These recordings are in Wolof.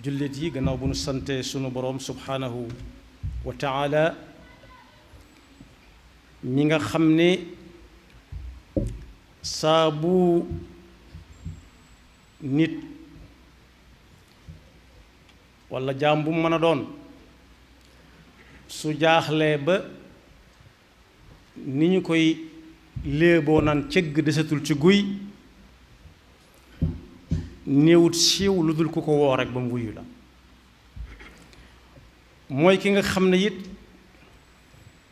jullit yi gannaaw bu nu sante sunu boroom subhaanahu wa taala mi nga xam ne saa bu nit walla jaam bu mu mën a doon su jaaxlee ba ni ñu koy léeboo naan cëgg desatul ci guy néewut siiw lu dul ku ko woo rekk ba mu wuyu la mooy ki nga xam ne it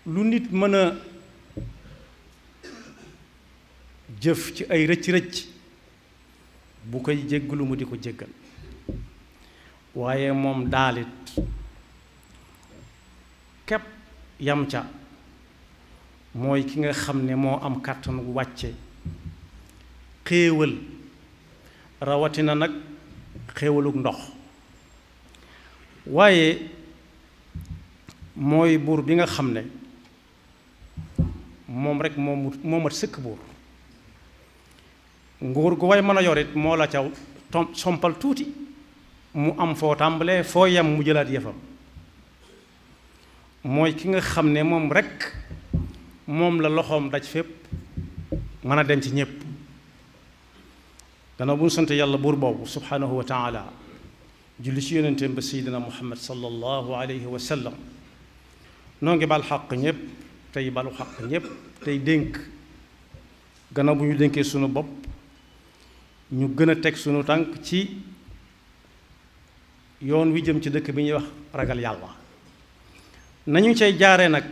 lu nit mën a jëf ci ay rëcc-rëcc bu koy jéggalu mu di ko jéggal waaye moom daalit képp yam ca mooy ki nga xam ne moo am kàttan gu wàcce xéewal rawatina nag xéewaluk ndox waaye mooy buur bi nga xam ne moom rekk moo mat sëkk buur nguur gu way mën a yorit moo la caw sompal tuuti mu am foo tàmbalee foo yem mu jëlaat yëfam mooy ki nga xam ne moom rekk moom la loxoom daj fépp mën a dem ci ñépp gannaaw bu ñu sant yàlla buur boobu subhaanahu wa taala julli ci yonenteem ba seydina muhammad sallallahu alayhi wa sallam noo ngi bal xaq ñépp tey balu xaq ñépp tey dénk gannaaw bu ñu dénkee sunu bopp ñu gën a teg sunu tànk ci yoon wi jëm ci dëkk bi ñuy wax ragal yàlla nañu cay jaare nag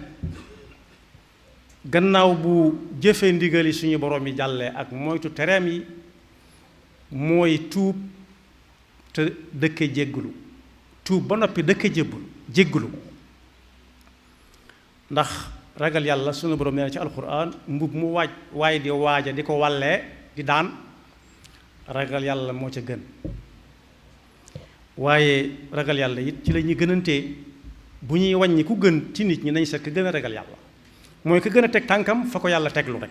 gannaaw bu jëfee ndigal yi suñu borom yi jàllee ak moytu tereem yi mooy tuub te dëkke jéggulu tuub ba noppi dëkke jéggulu ndax ragal yàlla suñu borom nee na ci alxuraan mbub mu waaye di waaja di ko wallee di daan ragal yàlla moo ca gën waaye ragal yàlla it ci la ñuy gënantee bu ñuy wàññi ku gën ci nit ñi nañ seet ka gën a ragal yàlla mooy ka gën a teg tànkam fa ko yàlla teglu rek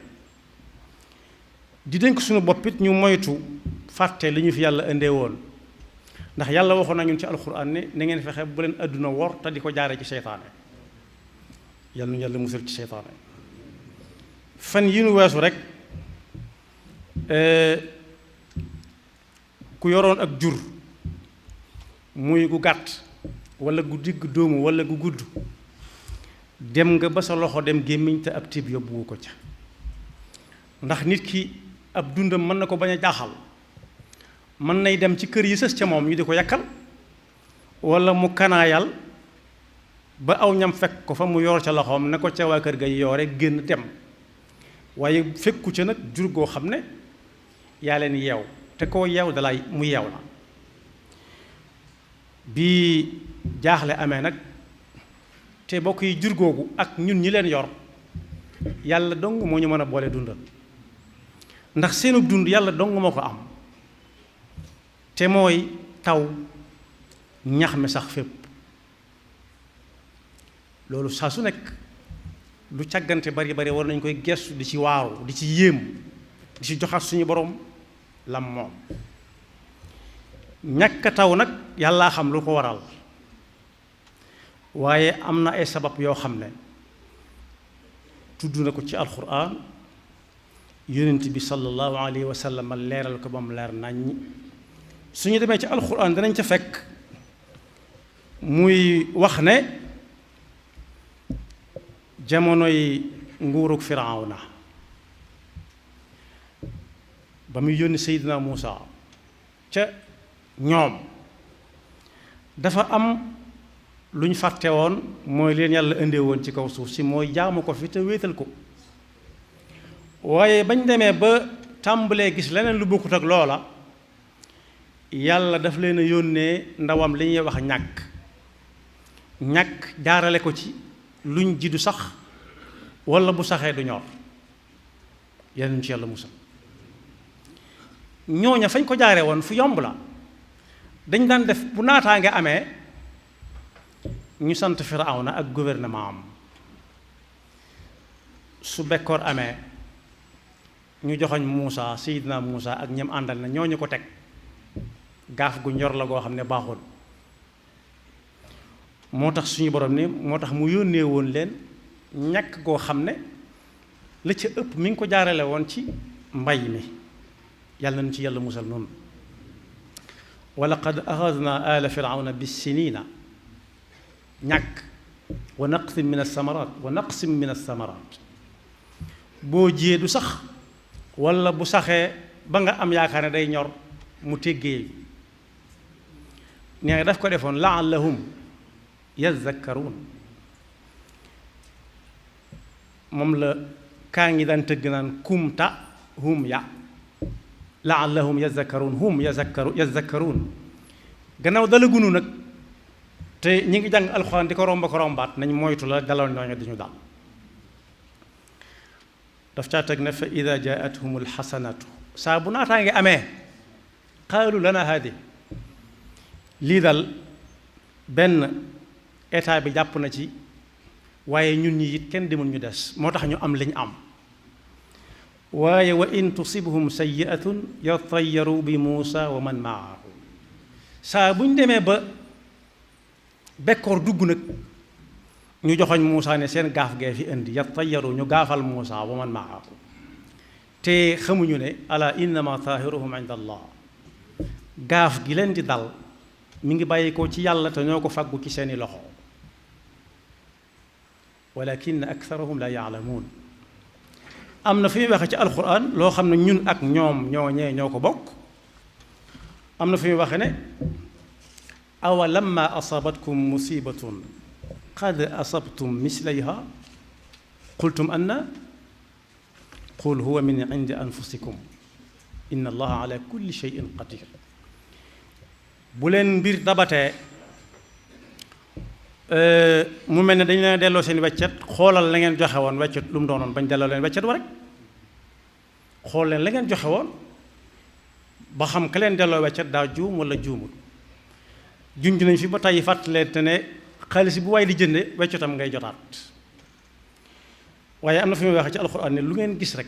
di dénk suñu bopp it ñu moytu fàtte li ñu fi yàlla indee woon ndax yàlla waxoon na ñun ci alxuraan ne na ngeen fexe bu leen àdduna wor te di ko jaare ci seytaane yàlla nu yàlla musal ci seytaane fan yi nu weesu rek ku yoroon ak jur muy gu gàtt walla gu digg dóomu walla gu gudd dem nga ba sa loxo dem gémmiñ te ab tiib yóbbuwu ko ca ndax nit ki ab dundam mën na ko bañ a jaaxal mën nay dem ci kër yi sës ca moom ñu di ko yàkkal walla mu kanaayal ba aw ñam fekk ko fa mu yor ca loxoom ne ko ca waa kër ga yoore génn dem waaye fekku ca nag jur goo xam ne yaa leen yeew te koo yeew dalay mu yeew la bi jaaxle amee nag te bokk yi jur googu ak ñun ñi leen yor yàlla dong moo ñu mën a boole dundal ndax seenu dund yàlla dong moo ko am te mooy taw ñax mi sax fépp loolu saa su nekk lu càggante bari bari war nañ koy gestu di ci waaru di ci yéem di ci joxaat suñu borom lam moom ñàkk taw nag yàllaa xam lu ko waral waaye am na ay sabab yoo xam ne tudd na ko ci alxuraan yonent bi sallallahu alayhi wa sallam leeral ko ba mu leer naññ suñu demee ci alxuraan danañ ca fekk muy wax ne jamonoy nguurug firawna ba muy yónni Seydina Muusa ca ñoom dafa am lu ñu fàtte woon mooy leen yàlla indee woon ci kaw suuf si mooy jaamu ko fi te wéetal ko waaye bañ demee ba tàmbalee gis leneen lu bokkut ak loola yàlla daf leen a yónnee ndawam li ñuy wax ñàkk jaarale ko ci luñ ji du sax walla bu saxee du ñor yal ci yàlla musal ñooña fañ ko jaare woon fu yomb la dañ daan def bu naataange amee ñu sant Firawna ak gouvernement am su bekkoor amee ñu joxoñ Muusa Seydina Muusa ak ñam àndal na ñooñu ko teg gaaf gu ñor la goo xam ne baaxul moo tax suñu borom ne moo tax mu yónnee woon leen ñàkk koo xam ne la ca ëpp mi ngi ko jaarale woon ci mbay mi yàlla nañu ci yàlla musal noonu wa laqad axadna ala firawna bissinina ñàkk wa naqsin min alsamarat wa naqsin min alsamarat boo jiyee du sax wala bu saxee ba nga am yaakaar ne day ñor mu téggee nee nga daf ko defoon laallahum yazakkaruun moom la kaa ngi daan tëgg naan kumta hum ya laallahum yazakkaruun hum yazakkaruun gannaaw dala gunu nag te ñi ngi jàng alxuraan di ko romba ko rombaat nañ moytu la daloon ñooñu dañu dal daf caa teg ne fa ida jaathum alxasanatu saa bu naataa ngi amee qaalu lana haadi lii dal benn état bi jàpp na ci waaye ñun ñi it kenn demul ñu des moo tax ñu am liñ am waaye wa in tusibhum sayyi'atun yatayaru bi Muusa wa man maahu saa bu ñu demee ba bekkoor dugg nag ñu joxoñ Muusa ne seen gaaf gee fi indi yatayaru ñu gaafal Muusa wa man maahu te xamuñu ne ala innama taahiruhum inda allah gaaf gi leen di dal mi ngi bàyyi ko ci yàlla te ñoo ko fàggu ci seeni loxo walakin aktharuhum la yaalamuun am na fi muy waxe ci alquran loo xam ne ñun ak ñoom ñoo ko bokk am na fi muy waxe ne awa lamma asabatkum musibatun qad asabtum mislayha qultum anna qul huwa min indi anfusikum inna allaha ala kulli shay'in qadir bu leen mbir dabatee mu mel ne dañu leen delloo seen weccet xoolal la ngeen joxe woon weccet lu mu doonoon bañ delloo leen weccet wa rek xool leen la ngeen joxe woon ba xam ka leen delloo weccet daa juum wala juumul junj nañ fi ba tey fàttalee te ne xaalis bu waay di jënde weccetam ngay jotaat waaye am na fi muy waxee ci alxuraan ne lu ngeen gis rek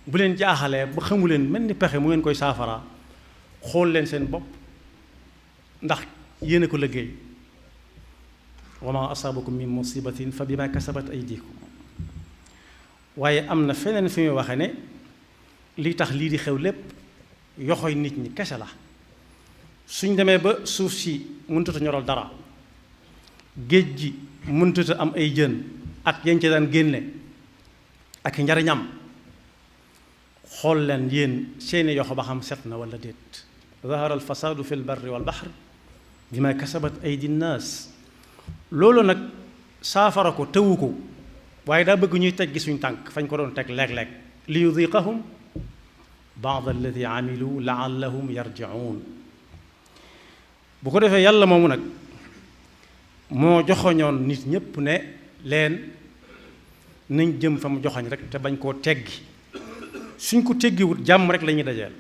bu leen jaaxalee ba xamu leen mel ni pexe mu ngeen koy saafara xool leen seen bopp ndax yéen a ko liggéey wa ma asaabakum min musibatin fa bima kasabat aydikum waaye am na feneen fi muy waxe ne li tax lii di xew lépp yoxoy nit ñi kese la suñ demee ba suuf si mënut a ñoral dara géej gi mënut a am ay jën ak yañ ca daan génne ak njariñam xool leen yéen seeni yoxo ba xam set na wala déet zahara alfasaadu fi lbarri walbaxr bima kasabat aydi nnaas loolu nag saafara ko tëwu ko waaye daa bëgg ñuy teggi suñ tànk fañ ko doon teg léeg-léeg li yudiqahum baad alladi amilu laallahum yarjiun bu ko defee yàlla moomu nag moo joxoñoon nit ñépp ne leen nañ jëm fa mu joxoñ rek te bañ koo teggi suñ ko teggiwut jàmm rek la ñuy dajeel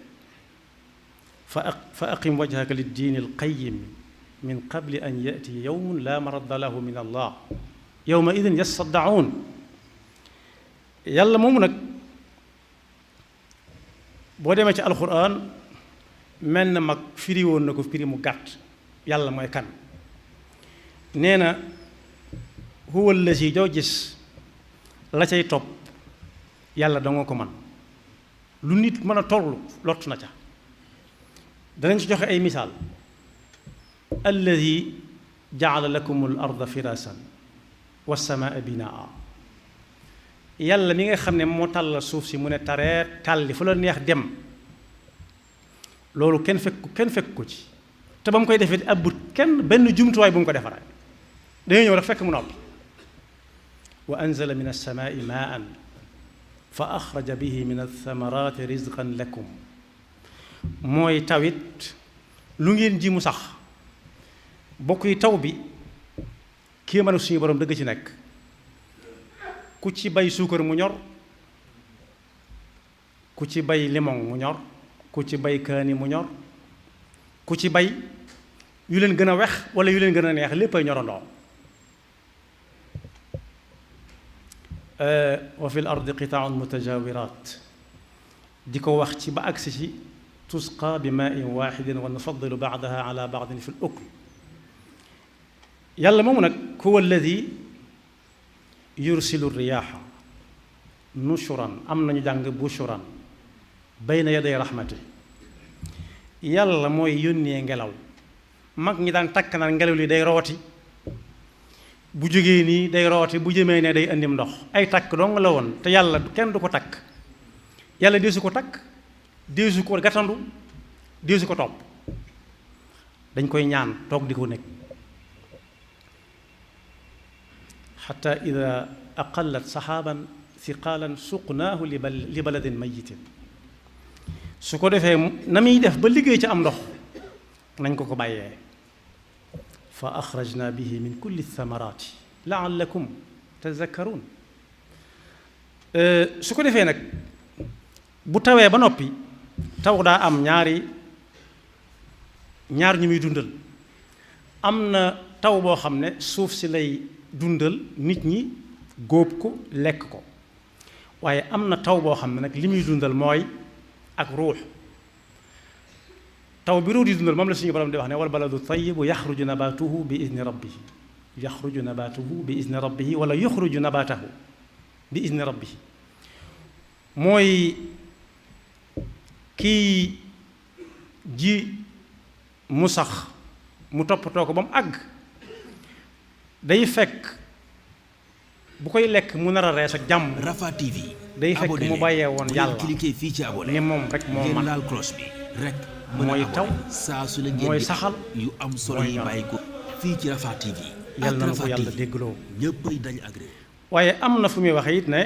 fa aqim wajhaka liddiini alqayim min qabli an yati yawmun la maradda lahu min allah yawma idin yasaddaun yàlla moomu nag boo demee ci alquran mel na mag firi woon na ko firi mu gàtt yàlla mooy kan nee na huwa allazi joo gis la cay topp yàlla danga ko man lu nit mën a tollu lott na ca danañ ci joxe ay misaal alladi jaala lakum al arda firaasan wassamaa binaa yàlla mi nga xam ne moo tàllal suuf si mu ne taree tàlli fu la neex dem loolu kenn fekk ko ci te ba mu koy defee abbut kenn benn jumtuwaay bu mu ko defaree dañoo ñëw rek fekk mu noppi wa anzala min alsamaai maan fa axraja bihi min althamarati rizqan lakum mooy tawit lu ngeen ji mu sax bokk yi taw bi kii mën a suñu borom dëgg ci nekk ku ci bay suukar mu ñor ku ci bay limon mu ñor ku ci bay kaani mu ñor ku ci bay yu leen gën a wex wala yu leen gën a neex lépp ay ñorandoo wa fi l ardi qitaaun mutajawirat di ko wax ci ba agsi ci tusqa bi maain waxidin wa nufadilu baadaha ala baadin fi l ukl yàlla moomu nag huwa alladi yursilu riyaaha nushuran am nañu jàng bushuran bayna yaday rahmati yàlla mooy yónnee ngelaw mag ñi daan takk naan ngelaw li day rooti bu jógee nii day rooti bu jëmee ne day andim ndox ay takk dong la woon te yàlla kenn du ko takk yàlla deesu ko takk deesu ko gàttandu deesu ko topp dañ koy ñaan toog di ko nekk xatta ida aqallat saxaaban thiqaalan suqnaahu li baladin mayitin su ko defee na muy def ba liggéey ci am ndox nañ ko bàyyee fa axrajna bihi min kulli thamarati laallakum tazakkaruun su ko defee nag bu tawee ba noppi taw daa am ñaar ñu muy dundal am na taw boo xam ne suuf si lay dundal nit ñi góob ko lekk ko waaye am na taw boo xam ne nag li muy dundal mooy ak ruux taw bi ruux di dundal moom la suñu borom di wax ne wal baladu tayyibu yaxruju nabatuhu bi izni rabbihi yaxruju nabatuhu bi izni rabbihi wala yuxruju nabatahu bi izni rabbihi mooy kii ji mu sax mu toppatoo ko ba mu àgg day fekk bu koy lekk mu nar a rees ak jàmm Rafah TV day fekk mu bàyyee woon yàlla cliquer fii ci abonné ni moom rek moo man laal cloche bi rek mooy taw saa su la ngeen mooy di saxal yu am solo yi bàyyi ko fii ci Rafah TV yàlla na ko yàlla déggloo ñëppay dañ agré waaye am na fu muy waxe it ne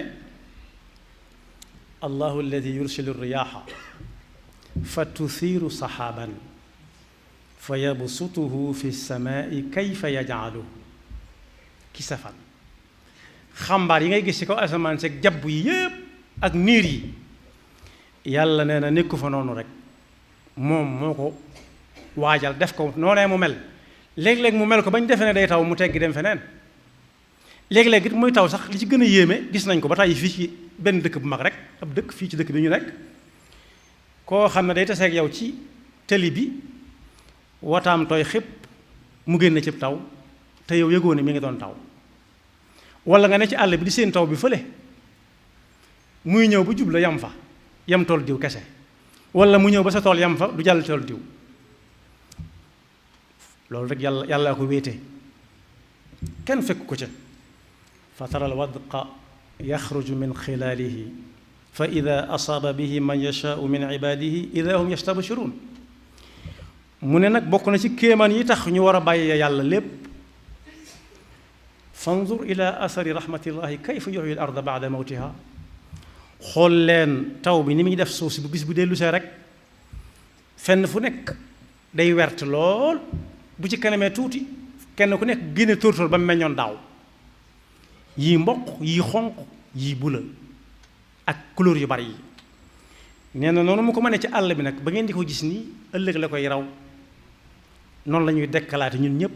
allahu alladi yursilu riyaaha fa tuthiiru saxaaban fa yabsutuhu fi samaai kayfa yajcaluhu kisafan xambaar yi ngay gis ci kaw asamaan seeg jabb yi yépp ak niir yi yàlla nee na nekku fa noonu rek moom moo ko waajal def ko noonee mu mel léeg-léeg mu mel ko bañ defee ne day taw mu teggi dem feneen léeg-léeg it muy taw sax li ci gën a yéeme gis nañ ko ba tey fii ci benn dëkk bu mag rek ab dëkk fii ci dëkk bi ñu nekk koo xam ne day taseeg yow ci tëli bi wataam tooy xépp mu génn ci taw te yow yëgoo ne mi ngi doon taw wala nga ne ci àll bi di seen taw bi fële muy ñëw ba jub la yam fa yam tool diw kese wala mu ñëw ba sa tool yam fa du jàll tool diw loolu rek yàlla ko wéete kenn fekk ko ca fa tara al wadqa yaxruju min xilaalihi fa ida asaaba bihi man yashaau min ibadihi ida hum yastabshiruun mu ne nag bokk na ci kéemaan yi tax ñu war a bàyyi yàlla lépp fanzur ila athari rahmatillahi kayfa yuhyi al arda ba'da mawtiha xool leen taw bi ni muy def suuf si bu bis bu dellu see rek fenn fu nekk day wert lool bu ci kanamee tuuti kenn ku nekk génne tóortóor ba mu meññoon daaw yii mboq yii xonq yii bula ak couleur yu bari yi nee na noonu mu ko mënee ci àll bi nag ba ngeen di ko gis nii ëllëg la koy raw noonu la ñuy dekkalaate ñun ñépp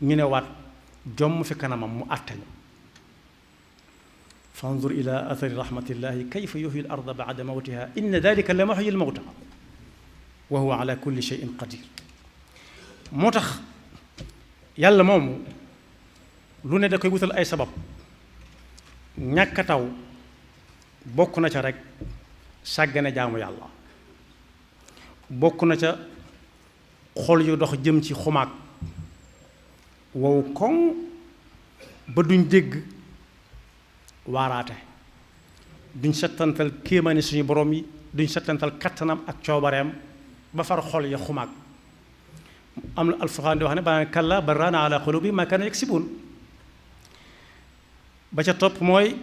ñu ne waat jomm fi kanamam mu àttañu fanzur ila athari rahmatillahi kayfa yuhyi al arda ba'da mawtiha inna dalika la muhyi al mawta wa huwa ala kulli shay'in qadir moo tax yàlla moomu lu ne da koy wutal ay sabab ñàkk a taw bokk na ca rek sàggane jaamu yàlla bokk na ca xol yu dox jëm ci xumaag wow koŋ ba duñ dégg waaraate duñ settantal kéemaani suñu borom yi duñ settantal kattanam ak coobareem ba far xol ya xumaag am na alfurqaan di wax ne ba kalla bal raana ala qulubi ma kaanu yaksibuun ba ca topp mooy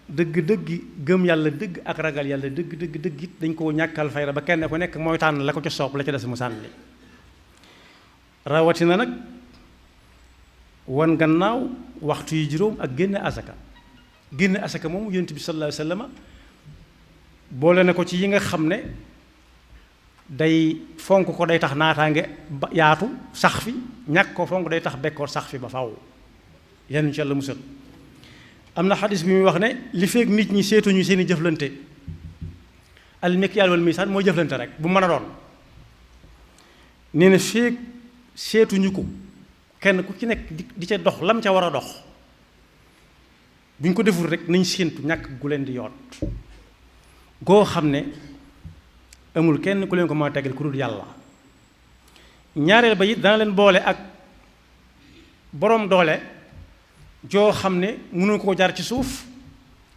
dëgg-dëgg gëm yàlla dëgg ak ragal yàlla dëgg it dañ ko ñàkkal fayda ba kenn ku nekk mooy tànn la ko ca soob la ca des mu sànni rawatina nag wan gannaaw waxtu yi juróom ak génne asaka moom yonent bi sallallahu alayhi wa sallam boole na ko ci yi nga xam ne day fonk ko day tax naataange ba yaatu sax fi ñàkk ko fonk day tax bekkoor sax fi ba faw yan ci yàlla musal am na xadis bi muy wax ne li feeg nit ñi seetuñu seen i jëflante al mikyaal wal misaan mooy jëflante rek bu mën a doon nee na feeg seetuñu ko kenn ku ci nekk di ca dox lam ca war a dox bu ñu ko deful rek nañ séentu ñàkk gu leen di yoot goo xam ne amul kenn ku leen ko mën a tegal ku dul yàlla. ñaareel ba it dana leen boole ak boroom doole joo xam ne mënu koo jaar ci suuf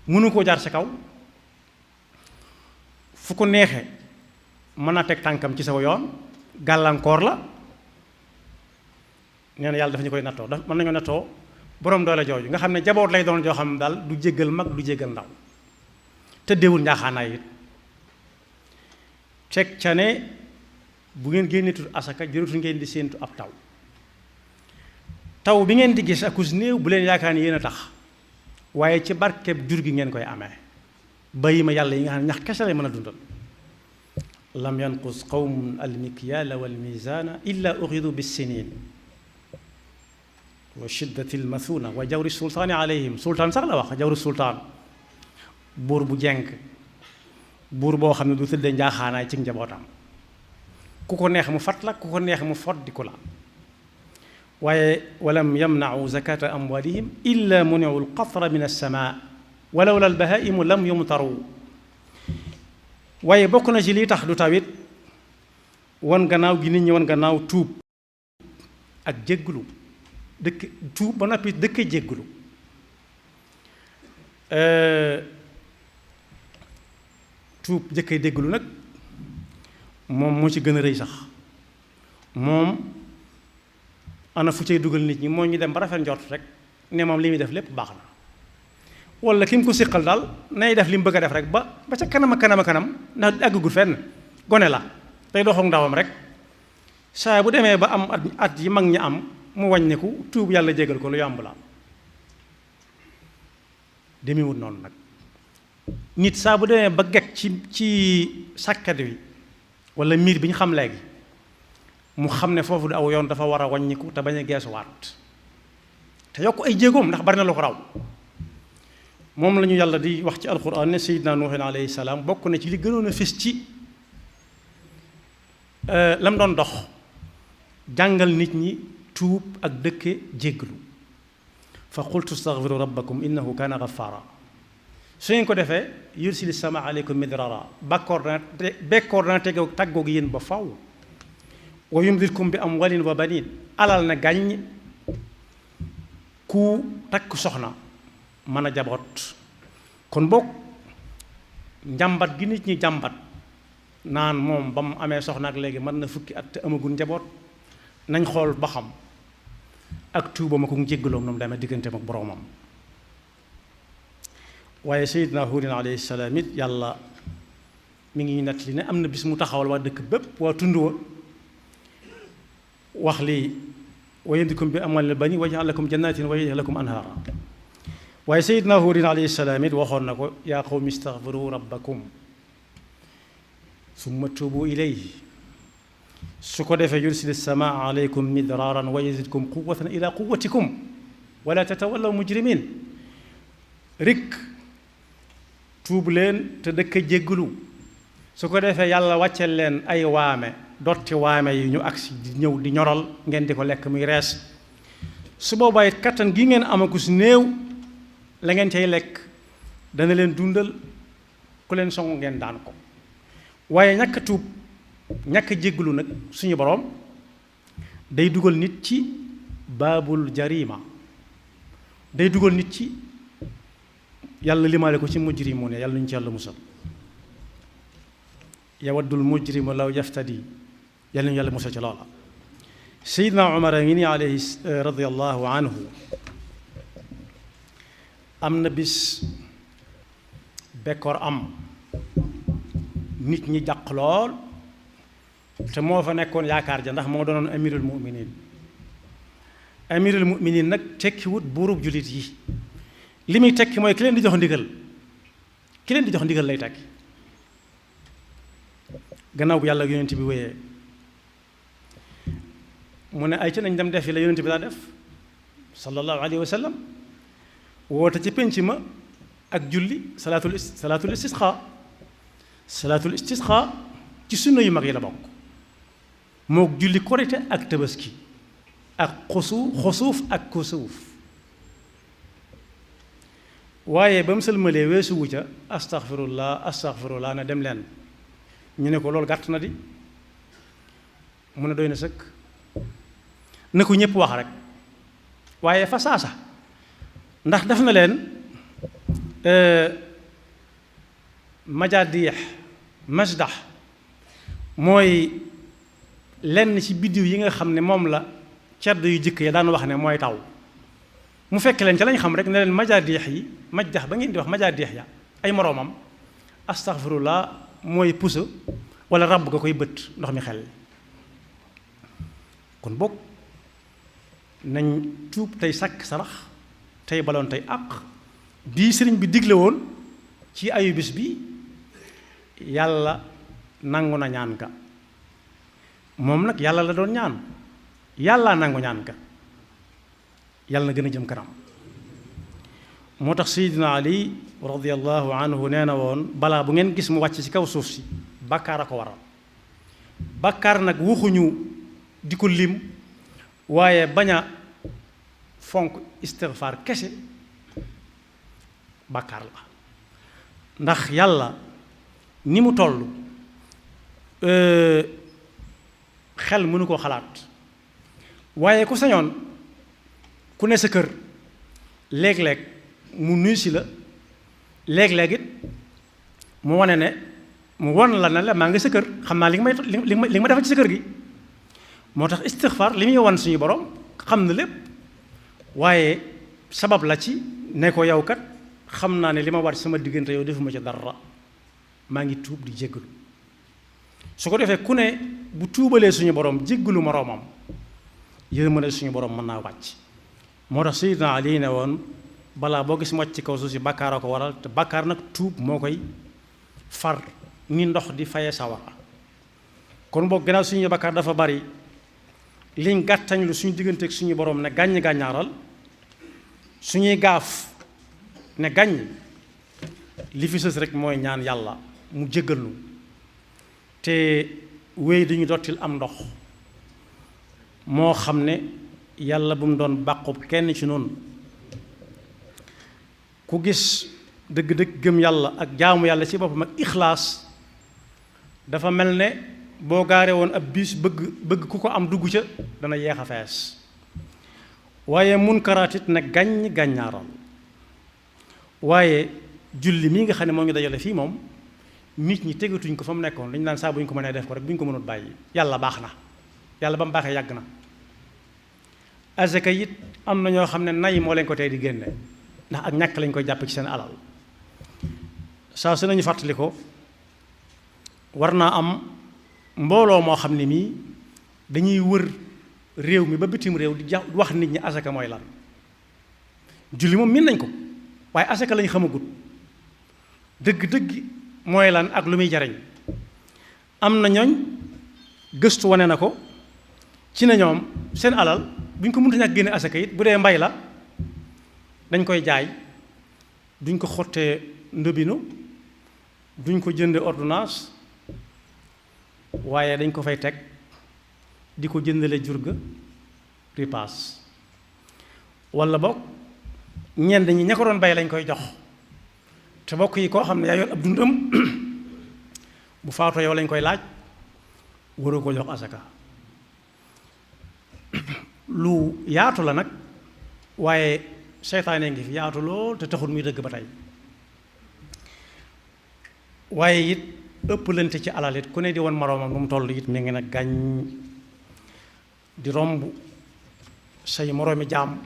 mënu koo jaar ci kaw fu ko neexe mën a teg tànkam ci saw yoon gàllankoor la. nee na yàlla dafa ñu koy nattoo mën nañoo nattoo boroom doole jooju nga xam ne jaboot lay doon joo xam ne daal du jéggal mag du jéggal ndaw tëddeewul njaaxaanaay it teg ca ne bu ngeen génneetul asaka jërutu ngeen di séentu ab taw bi ngeen di gis akus néew bu leen yaakaar ni yéen a tax waaye ci barkeb jur gi ngeen koy amee bàyyi ma yàlla yi nga xam ne ñax kese lay mën a dundal. lam yanqus qawmun almikyaala walmizaana illa uxidu bissinin wa shiddati almathuna wa jawri sultaani alayhim sultaan sax la wax jawri sultaan buur bu jenk buur boo xam ne du tëddee njaaxaanaay ci njabootam ku ko neex mu fat la ku ko neex mu foddiku la waaye walam yamnau zakata amwalihim illa muniu alqatra min alsama walawla albahaimu lam yumtaru waaye bokk na ci lii tax du tawit wan gannaaw gi nit ñi wan gannaaw tuub ak jégglu dëkk tuub ba noppi dëkk jégglu tuub jëkkee dégglu nag moom moo ci gën a rëy sax moom ana fu cay dugal nit ñi moo ñu dem ba rafet njort rek ne moom li muy def lépp baax na wala ki mu ko siqal daal nay def li mu bëgg a def rek ba ca kanam a kanam a kanam ndax àggagul fenn gone la day doxook ndawam rek saa bu demee ba am at yi mag ñi am mu wàññiku tuub yàlla jégal ko lu yàmb la demewut noonu nag nit saa bu demee ba gekk ci sàkkat wi wala miir bi ñu xam léegi mu xam ne foofu du aw yoon dafa war a wàññiku te bañ a geesuwaat te yokk ay jéegoom ndax bari na lu ko raw moom la ñu yàlla di wax ci alquran ne Seydina Nuuhin alayhi salaam bokk na ci li gënoon a fës ci lam doon dox jàngal nit ñi tuub ak dëkke jégglu fa qultu astaghfiru rabbakum innahu kaana ghaffara su ngeen ko defee yursili sama aleykum midrara bekkoor dana tegew tàggoog yéen ba faw wa yumdidkum bi amwalin wa banin alal na gàññ ku takk soxna mën a jaboot kon boog njàmbat gi nit ñi jàmbat naan moom ba mu amee soxna ak léegi mën na fukki at te amagul njaboot nañ xool ba xam ak tuubam ak njéggaloom noonu demee digganteem ak boroomam waaye Seydina Huudin alayhi salaam it yàlla mi ngi nett li ne am na bis mu taxawal waa dëkk bépp waa tund wa wax lii wa yumdidkum bi amwaalin wa baniin wa yaj'al lakum jannaatin wa yaj'al lakum anhaara waaye Seydina Huudin alayhi salaam it waxoon na ko yaa qawmi istaghfiru rabbakum summa tuubu ilayhi su ko defee yursil samaa aleykum midraaran wa yazidkum quwwatan ila quwwatikum wala tatawallaw mujrimin rik tuub leen te dëkk jégglu su ko defee yàlla wàcceel leen ay waame dotti waame yi ñu agsi di ñëw di ñoral ngeen di ko lekk muy rees su boobaa it kattan gi ngeen amaku si néew la ngeen cay lekk dana leen dundal ku leen song ngeen daan ko waaye ñàkk tuub ñàkk jégglu nag suñu boroom day dugal nit ci baabul jarima day dugal nit ci yàlla limaale ko ci mujrimu ne yàlla ñu ci yàlla musal yawaddul mujrimu law yaftadi yàlla ñu yàlla musal ci loola Seydina Umar a ngi ni alayhi radiyallahu anhu am na bis bekkoor am nit ñi jàq lool te moo fa nekkoon yaakaar ja ndax moo doonoon amirul muminin nag tekkiwut buurub jullit yi li muy tekki mooy ki leen di jox ndigal lay tekki gannaaw bu yàlla ak yonent bi wéyee mu ne ay ci nañ dem def yi la yonent bi daa def sallallahu alayhi wa sallam woote ci pénc ma ak julli salaatul istisqa ci sunna yu mag yi la bokk mook julli korite ak tabaski ak xusuuf ak kusuuf waaye ba mu sëlmalee weesuwu ca astaghfirullah ne dem leen ñu ne ko loolu gàtt na di mu ne doy na sëkk na ko ñépp wax rek waaye fa saasa ndax def na leen majaadiix masdax mooy lenn ci biddiw yi nga xam ne moom la cedd yu jëkk ya daan wax ne mooy taw mu fekk leen ca lañ xam rek ne leen majaadiix yi majdax ba ngeen di wax majaadiix ya ay moroomam astaghfirullah mooy pusa wala ràbb ga koy bët ndox mi xel kon bokk nañ tuub tey sàkk sarax tey baloon tey àq bii sëriñ bi digle woon ci ayu bis bi yàlla nangu na ñaan ka moom nag yàlla la doon ñaan yàllaa nangu ñaan ka yàlla na gën a jëm kanam moo tax Seydina Ali radiyallahu anhu nee na woon balaa bu ngeen gis mu wàcc ci kaw suuf si bàkkaar a ko waral bàkkaar nag waxuñu di ko lim waaye bañ a fonk istighfar kese bàkkaar la ndax yàlla ni mu toll xel mënu koo xalaat waaye ku sañoon ku ne sa kër léeg-léeg mu nuyu si la léeg-léeg it mu wane ne mu won la ne la maa ngi sa kër xam naa li nga ma defal ci sa kër gi moo tax istighfar li muy wan suñu borom xam na lépp waaye sabab la ci ne ko yow kat xam naa ne li ma war sama diggante yow defuma ci dara maa ngi tuub di jéggalu su ko defee ku ne bu tuubalee suñu borom jéggalu moroomam yërmande suñu borom mën naa wàcc moo tax Sayyidina Ali ne woon balaa boo gis mu wàcc ci kaw suuf si bàkkaar a ko waral te bàkkaar nag tuub moo koy far ni ndox di faye sawara kon boog gannaaw suñu bàkkaar dafa bari liñ gàttañ lu suñu digganteeg suñu borom ne gàññ gàññaaral suñuy gaaf ne gàññ li fi sës rek mooy ñaan yàlla mu jéggal nu te wéy dañu dottil am ndox moo xam ne yàlla bu mu doon bàqub kenn ci noonu ku gis dëgg-dëgg gëm yàlla ak jaamu yàlla ci boppam ak ixlaas dafa mel ne boo gaaree woon ab biis bëgg ku ko am dugg ca dana yeex a fees waaye munkaraat it nag gàññ gàññaaral waaye julli mii nga xam ne moo ñu dajale fii moom nit ñi tegatuñ ko fa mu nekkoon dañu naan saa bu ñu ko mënee def ko rek bu ñu ko mënut bàyyi yàlla baax na yàlla ba mu baaxee yàgg na azaka it am na ñoo xam ne nay moo leen ko tey di génne ndax ak ñàkk lañ koy jàpp ci seen alal saa su nañu fàttali ko war naa am mbooloo moo xam ne mii dañuy wër réew mi ba bitim réew di wax nit ñi asaka mooy lan julli moom miin nañ ko waaye asaka lañ xamagut dëgg-dëgg mooy lan ak lu muy jariñ am na ñooñ gëstu wane na ko ci ne ñoom seen alal bu ñu ko mënta ñàkk génne asaka it bu dee mbay la dañ koy jaay duñ ko xottee ndëbinu duñ ko jënde ordonnance waaye dañ ko fay teg di ko jëndale jur ga ripaas walla boog ñenn ñi ña ko doon bay lañ koy jox te bokk yi koo xam ne yaa yor ab dundam bu faatoo yow lañ koy laaj waroo ko jox asaka lu yaatu la nag waaye seytaane ngi fi yaatu lool te taxul muy dëgg ba tey waaye it ëpplante ci alal it ku ne di woon moroomam nu mu toll it mi ngi nag gàññ di romb say moroomi jaam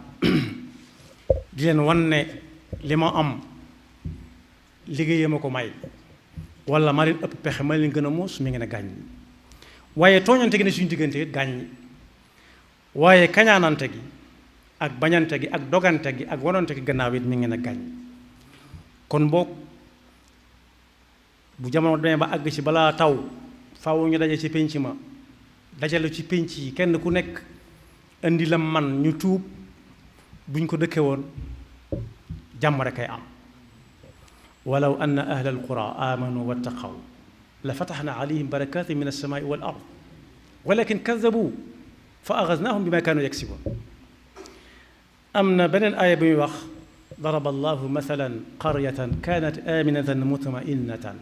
di leen wan ne li ma am liggéeyee ma ko may wala ma leen ëpp pexe ma leen gën a muus mi ngi ne gàññ waaye tooñante gi ne suñu diggante it gàññ waaye kañaanante gi ak bañante gi ak dogante gi ak wanante gi gannaaw it mi ngi ne gàññ kon boog bu jamono demee ba àgg ci balaa taw faaw ñu daje ci pénc ma dajale ci pénc yi kenn ku nekk indi la man ñu tuub buñ ko dëkke woon jàmm rek ay am walaw anna ahla alqura amanu wattaqaw la fataxna alayhim barakatin min alsamaai wal ard walakin kadabu fa axaznaahum bima kaanu yaksibuun. am na beneen aaya bu ñuy wax daraba allahu mathalan qaryatan kaanat aaminatan mutma'innatan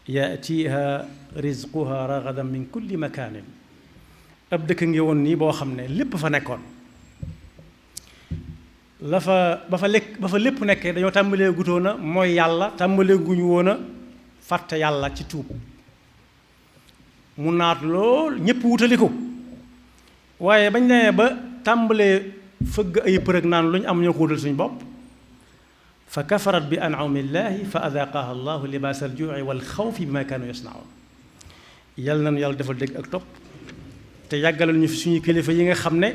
yaatiha rizquha ragadan min kulli makaanin. ab dëkk ngi woon nii boo xam ne lépp fa nekkoon ba fa lépp nekkee dañoo tàmbalee gutoon a mooy yàlla tàmbalee guñu woon a fàtte yàlla ci tuub mu naat lool ñépp wutali ko waaye bañ nee ba tàmbalee fëgg ay përëg naan lu ñu am ñoo ko wutal suñu bopp fa kafarat bi an'amillahi fa adaqaha allahu libaas al-juu'i wal xawfi bima kaanu yasnaun. yàlla nañu yàlla defal dégg ak topp te yàggalal ñu fi suñu kilifa yi nga xam ne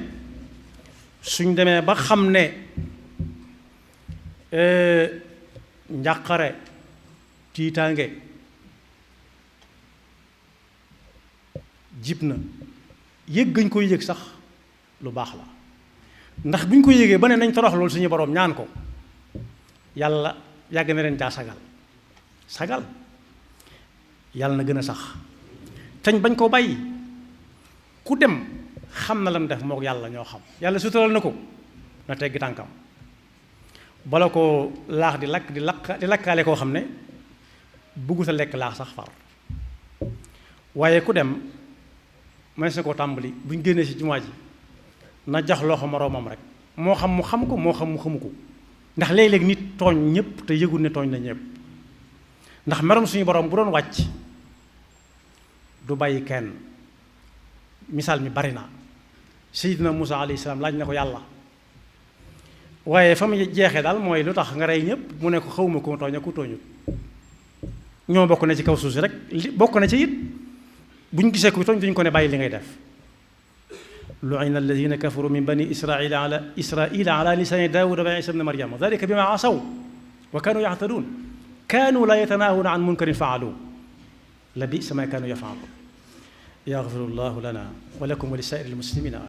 suñ demee ba xam ne njàqare tiitaange jib na yëg gañ koy yëg sax lu baax la ndax bu ñu ko yëgee ba ne nañ torox loolu suñu boroom ñaan ko yàlla yàgg na leen caa sagal yàlla na gën a sax teñ bañ koo bàyyi ku dem xam na lam def mook yàlla ñoo xam yàlla sutural na ko na teggi tànkam bala ko laax di lakkaale koo xam ne bugguta lekk laax sax far. waaye ku dem may sa koo tàmbali buñ génnee ci jumaa ji na jox loxo moroomam rek moo xam mu xam ko moo xam mu xamu ko ndax léeg-léeg nit tooñ ñëpp te yëgul ne tooñ na ñëpp ndax merum suñu borom bu doon wàcc du bàyyi kenn. misaal mi bari na Seydina Musaa alayhi salaam laaj na ko yàlla waaye fa mu jeexee daal mooy lu tax nga rey ñëpp mu ne ko xawma ko tooñ ak ku tooñut ñoo bokk na ci kaw suuf si rek bokk na ci it buñ gisee ku tooñ duñ ko ne bàyyi li ngay def. lu'ina alladina kafaru min bani israila ala lisani daawuda wa isa ibn maryama dalika bima asaw wa kanu yaxtaduun kanu la yatanahuna an munkarin faalu la bisa ma kanu yafaaluun. yaxfiru llahu lana wa lakum wa li saa'iri l muslimina